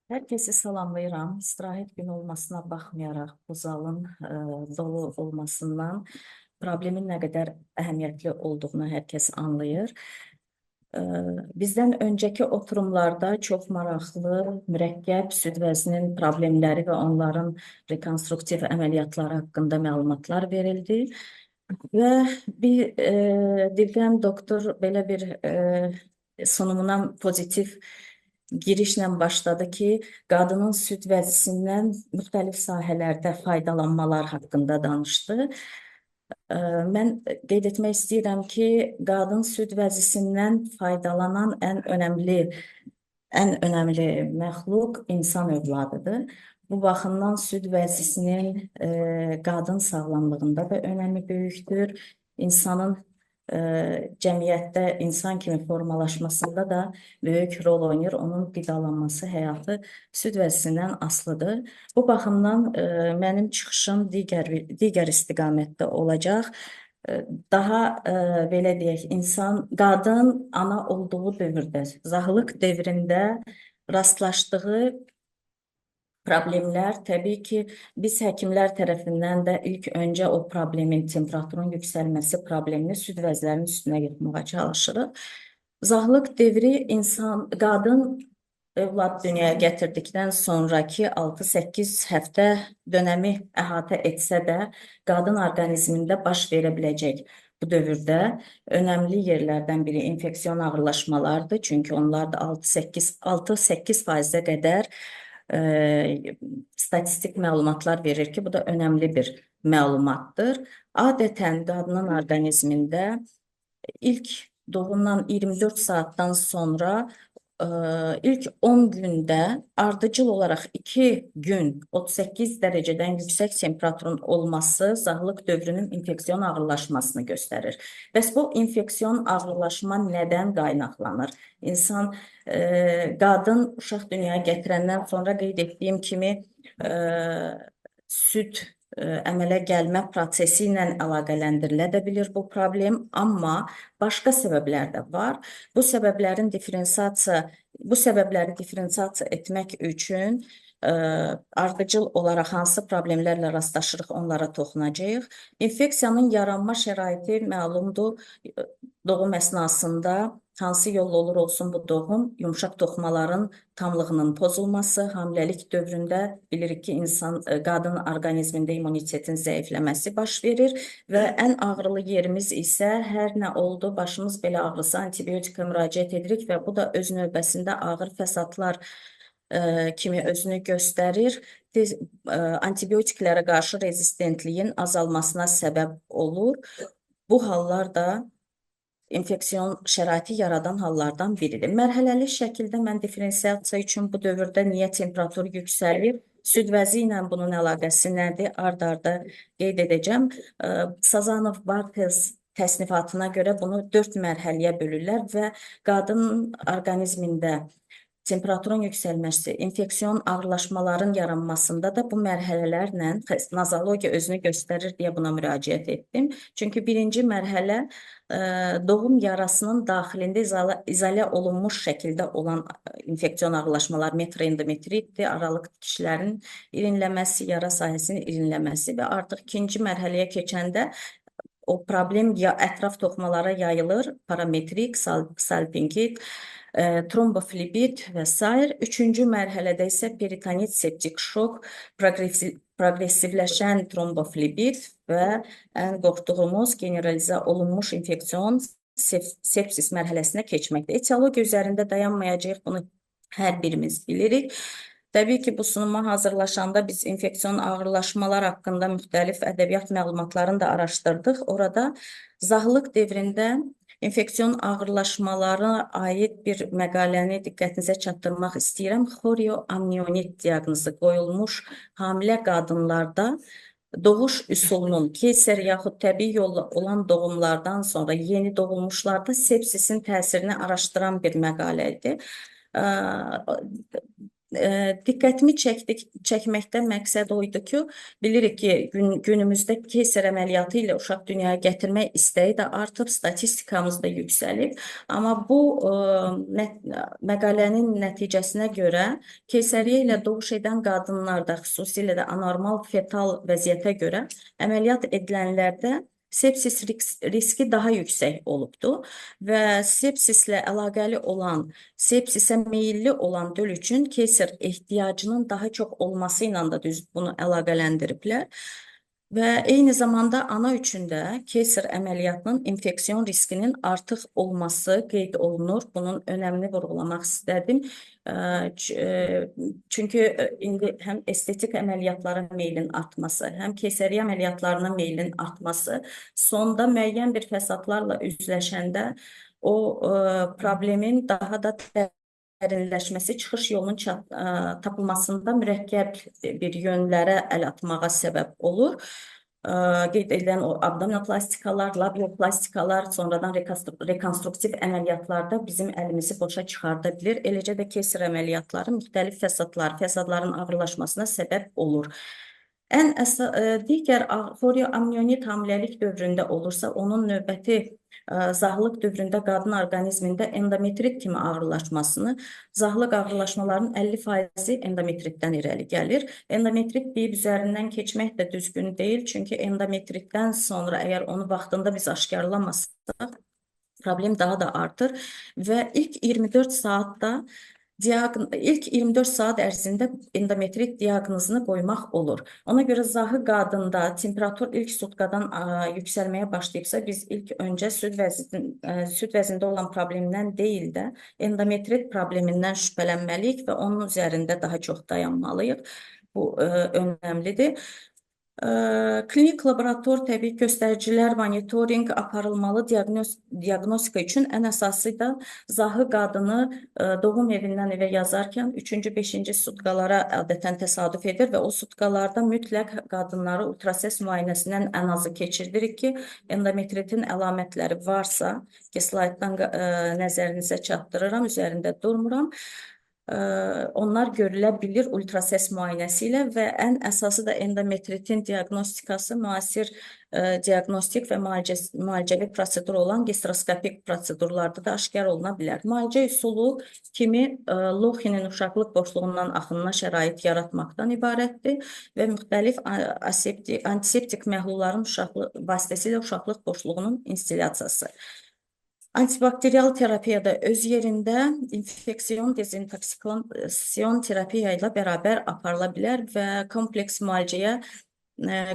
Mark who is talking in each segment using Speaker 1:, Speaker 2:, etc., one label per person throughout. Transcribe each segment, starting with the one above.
Speaker 1: Hər kəsi salamlayıram. İstirahət günü olmasına baxmayaraq bu zalın dolu olmasından problemin nə qədər əhəmiyyətli olduğunu hər kəs anlayır. Bizdən öncəki oturumlarda çox maraqlı, mürəkkəb süd vəzinin problemləri və onların rekonstruktiv əməliyyatları haqqında məlumatlar verildi. Və bir Dilqəm doktor belə bir sunumuna pozitiv girişlə başladı ki, qadının süd vəzisindən müxtəlif sahələrdə faydalanmalar haqqında danışdı. Mən qeyd etmək istəyirəm ki, qadın süd vəzisindən faydalanan ən önəmli məxluq insan övladıdır. Bu baxımdan süd vəzisinin qadın sağlamlığında da önəmi böyükdür. İnsanın cəmiyyətdə insan kimi formalaşmasında da böyük rol oynayır. Onun qidalanması, həyatı süd vəzisindən asılıdır. Bu baxımdan mənim çıxışım digər istiqamətdə olacaq. Daha belə deyək, insan, qadın ana olduğu dövrdə, zahlıq dövründə rastlaşdığı problemlər təbii ki, biz həkimlər tərəfindən də ilk öncə o problemin, temperaturun yüksəlməsi problemini süd vəzlərinin üstünə yıxmağa çalışırıq. Zahlıq devri insan, qadın övlad dünyaya gətirdikdən sonrakı 6-8 həftə dönəmi əhatə etsə də, qadın orqanizmində baş verə biləcək bu dövrdə önəmli yerlərdən biri infeksion ağırlaşmalardır. Çünki onlar da 6-8 faizə qədər statistik məlumatlar verir ki, bu da önəmli bir məlumatdır. Adətən qadının orqanizmində ilk doğumdan 24 saatdan sonra ilk 10 gündə ardıcıl olaraq 2 gün 38 dərəcədən yüksək temperaturun olması zahlıq dövrünün infeksion ağırlaşmasını göstərir. Bəs bu infeksion ağırlaşma nədən qaynaqlanır? İnsan, qadın uşaq dünyaya gətirəndən sonra qeyd etdiyim kimi süd əmələ gəlmə prosesi ilə əlaqələndirilə də bilir bu problem, amma başqa səbəblər də var. Bu səbəbləri diferensiasiya etmək üçün ardıcıl olaraq hansı problemlərlə rastlaşırıq, onlara toxunacağıq. İnfeksiyanın yaranma şəraiti məlumdur. Doğum əsnasında hansı yolla olur olsun bu doğum, yumşaq toxumaların tamlığının pozulması, hamiləlik dövründə bilirik ki, insan, qadın orqanizmində immunitetin zəifləməsi baş verir və ən ağrılı yerimiz isə hər nə oldu, başımız belə ağrısa antibiotika müraciət edirik və bu da öz növbəsində ağır fəsadlar kimi özünü göstərir. Antibiotiklərə qarşı rezistentliyin azalmasına səbəb olur. Bu hallar da infeksion şəraiti yaradan hallardan biridir. Mərhələli şəkildə mən diferensiasiya üçün bu dövrdə niyə temperatur yüksəlir, süd vəzi ilə bunun əlaqəsi nədir, ard-arda qeyd edəcəm. Sazanov Bartels təsnifatına görə bunu 4 mərhələyə bölürlər və qadın orqanizmində temperaturun yüksəlməsi, infeksion ağırlaşmaların yaranmasında da bu mərhələlərlə nazologiya özünü göstərir deyə buna müraciət etdim. Çünki birinci mərhələ doğum yarasının daxilində izolə olunmuş şəkildə olan infeksion ağırlaşmalar metroendometritdir, aralıq dikişlərin irinləməsi, yara sahəsinin irinləməsi və artıq ikinci mərhələyə keçəndə o problem ya ətraf toxumalara yayılır, parametrik, salpingit, tromboflebit və sair. Üçüncü mərhələdə isə peritonit, septik şok, progressivləşən tromboflebit və ən qorxduğumuz generalizə olunmuş infeksion sepsis mərhələsinə keçməkdir. Etiologiya üzərində dayanmayacağıq, bunu hər birimiz bilirik. Təbii ki, bu sunuma hazırlaşanda biz infeksion ağırlaşmalar haqqında müxtəlif ədəbiyyat məlumatlarını da araşdırdıq. Orada zahlıq dövründə infeksion ağırlaşmalara aid bir məqaləni diqqətinizə çatdırmaq istəyirəm. Xorioamnionit diaqnozu qoyulmuş hamilə qadınlarda doğuş üsulunun keyser yaxud təbii yolla olan doğumlardan sonra yeni doğulmuşlarda sepsisin təsirini araşdıran bir məqalə idi. Diqqətimi çəkməkdə məqsəd o idi ki, bilirik ki, günümüzdə keysər əməliyyatı ilə uşaq dünyaya gətirmək istəyi də artıb, statistikamız da yüksəlib. Amma bu məqalənin nəticəsinə görə keysəriyyə ilə doğuş edən qadınlarda, xüsusilə də anormal fetal vəziyyətə görə əməliyyat edilənlərdə sepsis riski daha yüksək olubdur və sepsislə əlaqəli olan, sepsisə meyilli olan döl üçün keysər ehtiyacının daha çox olması ilə də düz bunu əlaqələndiriblər. Və eyni zamanda ana üçün də keysər əməliyyatının infeksion riskinin artıq olması qeyd olunur. Bunun önəmini vurğulamaq istədim. Çünki indi həm estetik əməliyyatlara meylin artması, həm keysəriyyə əməliyyatlarına meylin artması sonda müəyyən bir fəsadlarla üzləşəndə o problemin daha da dərinləşməsi, çıxış yolunun tapılmasında mürəkkəb bir yönlərə əl atmağa səbəb olur. Qeyd edilən o abdominoplastikalar, labioplastikalar, sonradan rekonstruktiv əməliyyatlarda bizim əlimizi boşa çıxarda bilir. Eləcə də keysər əməliyyatları müxtəlif fəsadların ağırlaşmasına səbəb olur. Ən digər xorioamnionit hamiləlik dövründə olursa, onun növbəti zahlıq dövründə qadın orqanizmində endometrit kimi ağırlaşmasını, zahlıq ağırlaşmalarının 50%-i endometritdən irəli gəlir. Endometrit deyib üzərindən keçmək də düzgün deyil, çünki endometritdən sonra əgər onu vaxtında biz aşkarlamasaq, problem daha da artır və ilk 24 saatda ilk 24 saat ərzində endometrit diaqnozunu qoymaq olur. Ona görə zahı qadında temperatur ilk sutkadan yüksəlməyə başlayıbsa, biz ilk öncə süd vəzində olan problemdən deyil də endometrit problemindən şübhələnməliyik və onun üzərində daha çox dayanmalıyıq. Bu önəmlidir. Klinik laborator təbii göstəricilər, monitorinq aparılmalı diaqnostika üçün ən əsası da zahı qadını doğum evindən evə yazarkən 3-cü, 5-ci sutkalara adətən təsadüf edir və o sutkalarda mütləq qadınları ultrasəs müayinəsindən ən azı keçirdirik ki, endometritin əlamətləri varsa, ki, slayddan nəzərinizə çatdırıram, üzərində durmuram. Onlar görülə bilir ultrasəs müayinəsi ilə və ən əsası da endometritin diaqnostikası müasir diaqnostik və müalicəvi prosedur olan gastroskopik prosedurlarda da aşkar oluna bilər. Müalicə üsulu kimi Loxinin uşaqlıq boşluğundan axınına şərait yaratmaqdan ibarətdir və müxtəlif antiseptik məhlulların vasitəsilə uşaqlıq boşluğunun instilyasiyası. Antibakterial terapiya da öz yerində infeksion dezintoksifikasyon terapiya ilə bərabər aparıla bilər və kompleks müalicəyə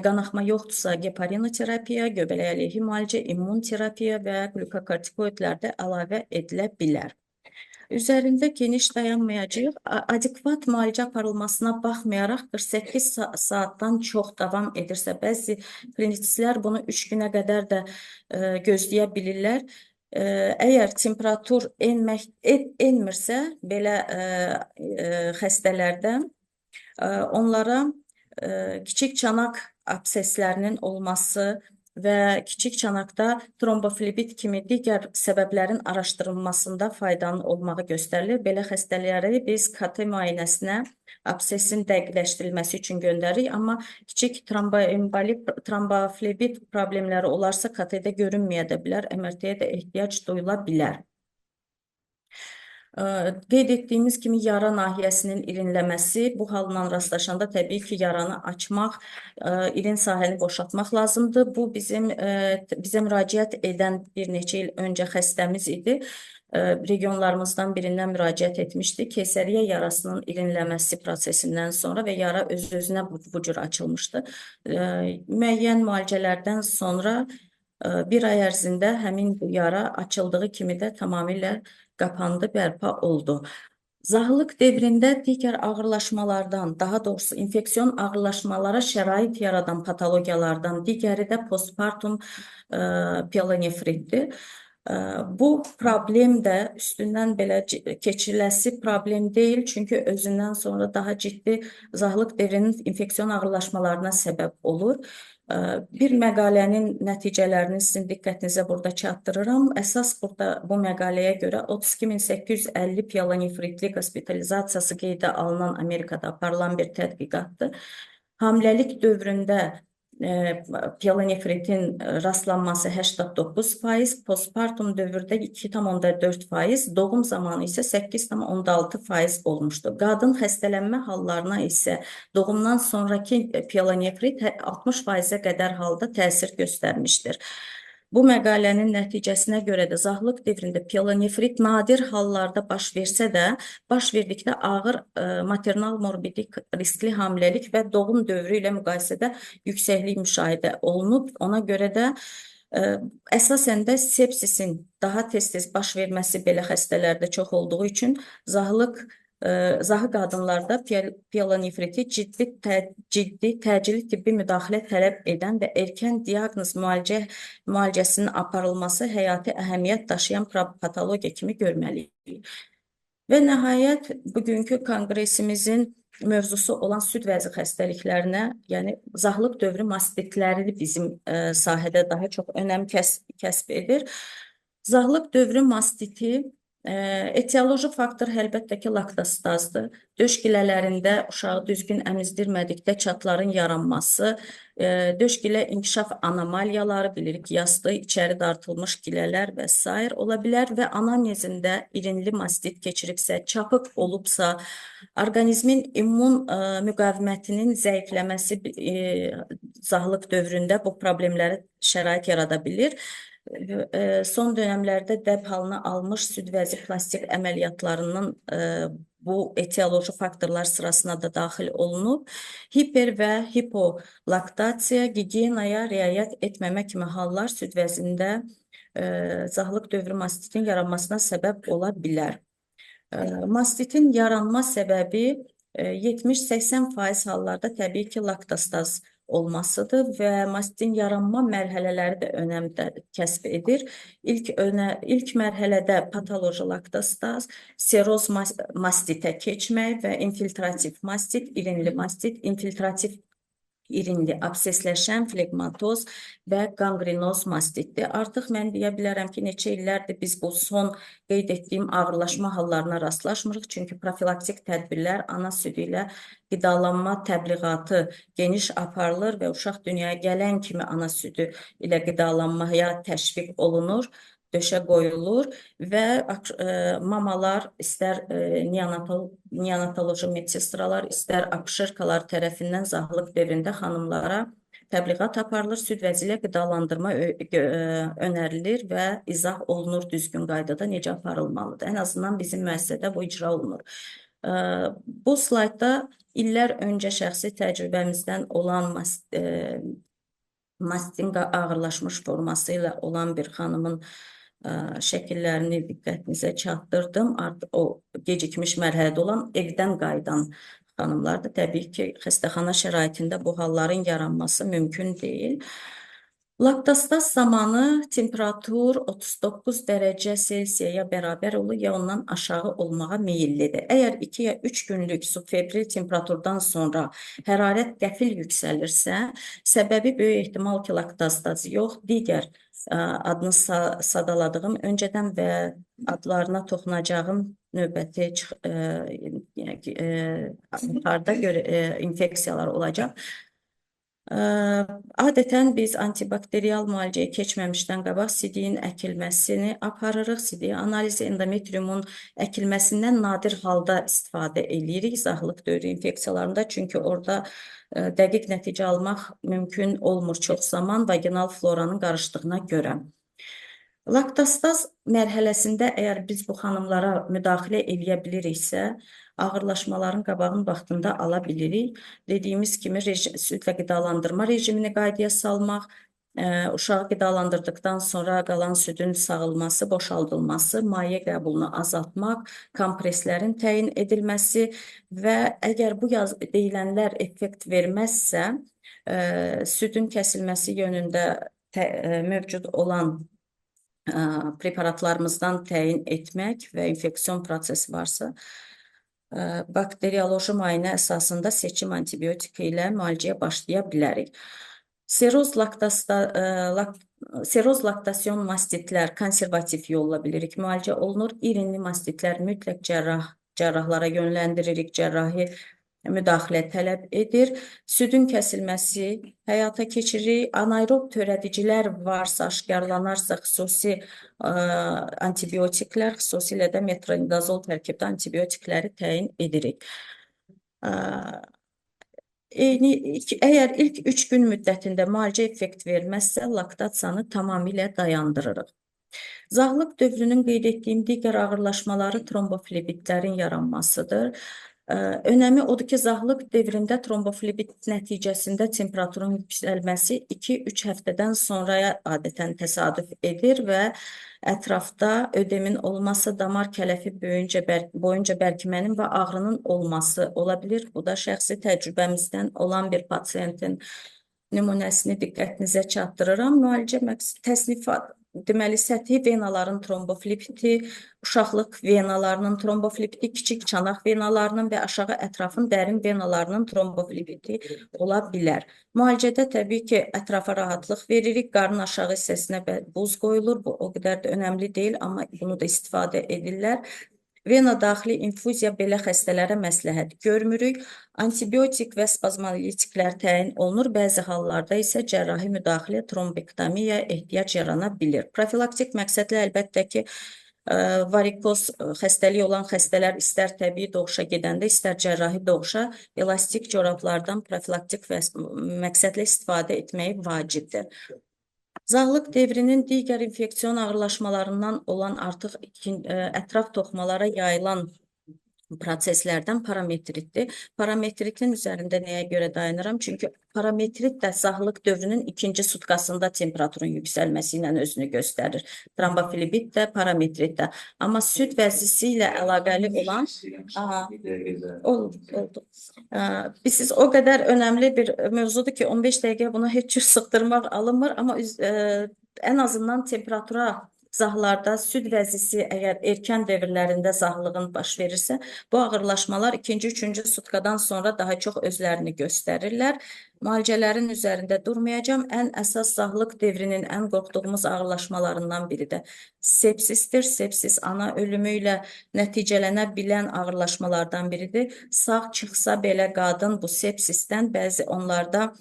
Speaker 1: qanaxma yoxdursa geparinoterapiya, göbələk əleyhi müalicə, immun terapiya və qlükokortikoidlər də əlavə edilə bilər. Üzərində geniş dayanmayacağıq. Adekvat müalicə aparılmasına baxmayaraq 48 saatdan çox davam edirsə, bəzi klinikçilər bunu 3 günə qədər də gözləyə bilirlər. Əgər temperatur enmirsə, belə xəstələrdə onlara kiçik çanaq abseslərinin olması və kiçik çanaqda tromboflebit kimi digər səbəblərin araşdırılmasında faydanın olmağı göstərilir. Belə xəstələri biz KT müayinəsinə absesin dəqiqləşdirilməsi üçün göndəririk, amma kiçik tromboembolik, tromboflebit problemləri olarsa KT-də görünməyə də bilər, MRT-yə də ehtiyac duyula bilər. Qeyd etdiyimiz kimi yara nahiyəsinin irinləməsi, bu halla rastlaşanda təbii ki, yaranı açmaq, irin sahəni boşaltmaq lazımdır. Bu bizim bizə müraciət edən bir neçə il öncə xəstəmiz idi. Regionlarımızdan birindən müraciət etmişdi. Keysəriyyə yarasının irinləməsi prosesindən sonra və yara öz-özünə bu cür açılmışdı. Müəyyən müalicələrdən sonra bir ay ərzində həmin bu yara açıldığı kimi də tamamilə qapandı, bərpa oldu. Zahlıq devrində digər ağırlaşmalardan, daha doğrusu infeksion ağırlaşmalara şərait yaradan patologiyalardan digəri də postpartum pielonefritdir. Bu problem də üstündən belə keçiriləsi problem deyil, çünki özündən sonra daha ciddi zahlıq devrinin infeksion ağırlaşmalarına səbəb olur. Bir məqalənin nəticələrini sizin diqqətinizə burada çatdırıram. Əsas burada bu məqaləyə görə 32.850 piyelonefritli hospitalizasiyası qeydə alınan Amerikada aparılan bir tədqiqatdır. Hamiləlik dövründə piyelonefritin rastlanması 89%, postpartum dövrdə 2,4%, doğum zamanı isə 8,6% olmuşdu. Qadın xəstələnmə hallarına isə doğumdan sonraki piyelonefrit 60%-ə qədər halda təsir göstərmişdir. Bu məqalənin nəticəsinə görə də zahlıq dövründə piyelonefrit nadir hallarda baş versə də, baş verdikdə ağır maternal morbidik riskli hamiləlik və doğum dövrü ilə müqayisədə yüksəklik müşahidə olunub. Ona görə də əsasən də sepsisin daha tez-tez baş verməsi belə xəstələrdə çox olduğu üçün zahı qadınlarda piyelonefriti ciddi təcili tibbi müdaxilə tələb edən və erkən diaqnoz müalicəsinin aparılması həyati əhəmiyyət daşıyan patologiya kimi görməliyik. Və nəhayət bugünkü konqresimizin mövzusu olan süd vəzi xəstəliklərinə, yəni zahlıq dövrü mastitləri bizim sahədə daha çox önəm kəsb edir. Zahlıq dövrü mastiti etioloji faktor əlbəttə ki, laktostazdır. Döş gilələrində uşağı düzgün əmizdirmədikdə çatların yaranması, döş gilə inkişaf anomaliyaları, bilirik, yastığı içəri dartılmış gilələr və sair ola bilər və anamnezində irinli mastit keçiribsə, çapıq olubsa, orqanizmin immun müqavimətinin zəifləməsi zahlıq dövründə bu problemlərə şərait yarada bilir. Son dönəmlərdə dəb halını almış süd vəzi plastik əməliyyatlarının bu etioloji faktorlar sırasına da daxil olunub. Hiper və hipolaktasiya, gigiyenaya riayət etməmə kimi hallar süd vəzində zahlıq dövrü mastitin yaranmasına səbəb ola bilər. Mastitin yaranma səbəbi 70-80% hallarda təbii ki, laktostaz olmasıdır və mastitin yaranma mərhələləri də önəm kəsb edir. İlk mərhələdə patoloji laktostaz, seroz mastitə keçmək və infiltrativ mastit, irinli mastit, infiltrativ irinli absesləşən flegmatoz və qanqrenoz mastitdir. Artıq mən deyə bilərəm ki, neçə illərdir biz bu son qeyd etdiyim ağırlaşma hallarına rastlaşmırıq. Çünki profilaktik tədbirlər, ana südü ilə qidalanma təbliğatı geniş aparılır və uşaq dünyaya gələn kimi ana südü ilə qidalanmaya təşviq olunur, döşə qoyulur və mamalar istər neonatoloji medsestralar, istər akuşerkalar tərəfindən zahlıq dövründə xanımlara təbliğat aparılır, süd vəzi ilə qidalandırma önərilir və izah olunur düzgün qaydada necə aparılmalıdır. Ən azından bizim müəssisədə bu icra olunur. Bu slaydda illər öncə şəxsi təcrübəmizdən olan mastin ağırlaşmış forması ilə olan bir xanımın şəkillərini diqqətinizə çatdırdım. Artıq o gecikmiş mərhələdə olan evdən qayıdan xanımlar da təbii ki, xəstəxana şəraitində bu halların yaranması mümkün deyil. Laktostaz zamanı temperatur 39 dərəcə Selsiyaya bərabər olur ya ondan aşağı olmağa meyillidir. Əgər 2 ya 3 günlük subfebril temperaturdan sonra hərarət qəfil yüksəlirsə, səbəbi böyük ehtimal ki, laktostaz yox, digər adını sadaladığım öncədən və adlarına toxunacağım növbəti yuxarıda görə infeksiyalar olacaq. Adətən biz antibakterial müalicəyə keçməmişdən qabaq sidiyin əkilməsini aparırıq. Sidiyi analizi endometriumun əkilməsindən nadir halda istifadə eləyirik zahlıq dövrü infeksiyalarında. Çünki orada dəqiq nəticə almaq mümkün olmur çox zaman vaginal floranın qarışdığına görə. Laktostaz mərhələsində əgər biz bu xanımlara müdaxilə eləyə biliriksə, ağırlaşmaların qabağını vaxtında ala bilirik. Dediyimiz kimi südlə qidalandırma rejimini qaydaya salmaq, uşağı qidalandırdıqdan sonra qalan südün sağılması, boşaldılması, maye qəbulunu azaltmaq, kompreslərin təyin edilməsi və əgər bu deyilənlər effekt verməzsə, südün kəsilməsi yönündə mövcud olan preparatlarımızdan təyin etmək və infeksion prosesi varsa, bakterioloji müayinə əsasında seçim antibiotiki ilə müalicəyə başlaya bilərik. Seroz laktasta, e, lak, seroz laktasyon mastitlər konservativ yolla bilirik müalicə olunur. İrinli mastitlər mütləq cərrahlara yönləndiririk, cərrahi müdaxilə tələb edir. Südün kəsilməsi həyata keçiririk. Anaerob törədicilər varsa, aşkarlanarsa xüsusi antibiotiklər, xüsusilə də metronidazol tərkibdə antibiotikləri təyin edirik. Ə, Əgər ilk 3 gün müddətində müalicə effekt verməzsə, laktasiyanı tamamilə dayandırırıq. Zağlıq dövrünün qeyd etdiyim digər ağırlaşmaları tromboflebitlərin yaranmasıdır. Önəmi odur ki, zağlıq dövründə tromboflebit nəticəsində temperaturun yüksəlməsi 2-3 həftədən sonraya adətən təsadüf edir və ətrafda ödemin olması, damar kələfi boyunca bərkimənin və ağrının olması ola bilir. Bu da şəxsi təcrübəmizdən olan bir pasiyentin nümunəsini diqqətinizə çatdırıram. Müalicə təsnifat, deməli, səthi venaların tromboflebiti, uşaqlıq venalarının tromboflebiti, kiçik çanaq venalarının və aşağı ətrafın dərin venalarının tromboflebiti ola bilər. Müalicədə təbii ki, ətrafa rahatlıq veririk, qarın aşağı hissəsinə buz qoyulur. Bu o qədər də önəmli deyil, amma bunu da istifadə edirlər. Vena daxili infuziya belə xəstələrə məsləhət görmürük. Antibiotik və spazmolitiklər təyin olunur. Bəzi hallarda isə cərrahi müdaxilə, trombektomiya ehtiyac yarana bilir. Profilaktik məqsədlə əlbəttə ki, varikoz xəstəliyi olan xəstələr istər təbii doğuşa gedəndə, istər cərrahi doğuşa elastik corablardan profilaktik məqsədlə istifadə etməyi vacibdir. Zağlıq devrinin digər infeksion ağırlaşmalarından olan artıq ətraf toxumalara yayılan proseslərdən parametritdir. Parametritin üzərində nəyə görə dayanıram? Çünki parametrit də zağlıq dövrünün ikinci sutkasında temperaturun yüksəlməsi ilə özünü göstərir. Tromboflebit də, parametrit də. Amma süd vəzisi ilə əlaqəli olan aha, oldu. Siz o qədər önəmli bir mövzudur ki, 15 dəqiqə bunu heç cür sıxdırmaq alınmır, amma ən azından temperatura zahlarda süd vəzisi əgər erkən dövrlərində zahlığın baş verirsə, bu ağırlaşmalar ikinci, üçüncü sutkadan sonra daha çox özlərini göstərirlər. Müalicələrin üzərində durmayacağam. Ən əsas zahlıq devrinin ən qorxduğumuz ağırlaşmalarından biri də sepsisdir. Sepsis ana ölümü ilə nəticələnə bilən ağırlaşmalardan biridir. Sağ çıxsa belə qadın bu sepsisdən bəzi onlarda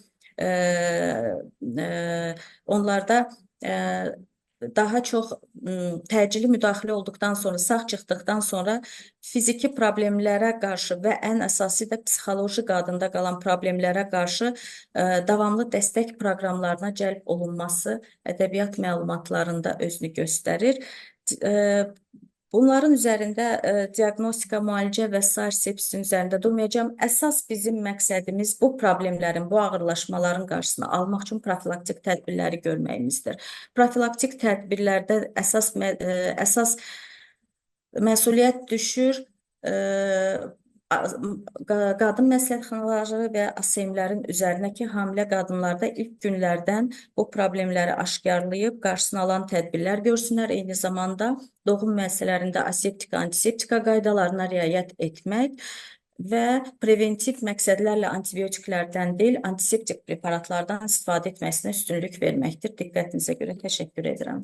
Speaker 1: onlarda daha çox təcili müdaxilə olduqdan sonra, sağ çıxdıqdan sonra fiziki problemlərə qarşı və ən əsası da psixoloji qadında qalan problemlərə qarşı davamlı dəstək proqramlarına cəlb olunması ədəbiyyat məlumatlarında özünü göstərir. Bunların üzərində diaqnostika, müalicə və sair sepsisin üzərində durmayacağam. Əsas bizim məqsədimiz bu problemlərin, bu ağırlaşmaların qarşısını almaq üçün profilaktik tədbirləri görməyimizdir. Profilaktik tədbirlərdə əsas məsuliyyət düşür qadın məsləhətxanaları və ASM-lərin üzərinə ki, hamilə qadınlarda ilk günlərdən bu problemləri aşkarlayıb qarşısını alan tədbirlər görsünlər. Eyni zamanda doğum müəssisələrində aseptika, antiseptika qaydalarına riayət etmək və preventiv məqsədlərlə antibiotiklərdən deyil, antiseptik preparatlardan istifadə etməsinə üstünlük verməkdir. Diqqətinizə görə təşəkkür edirəm.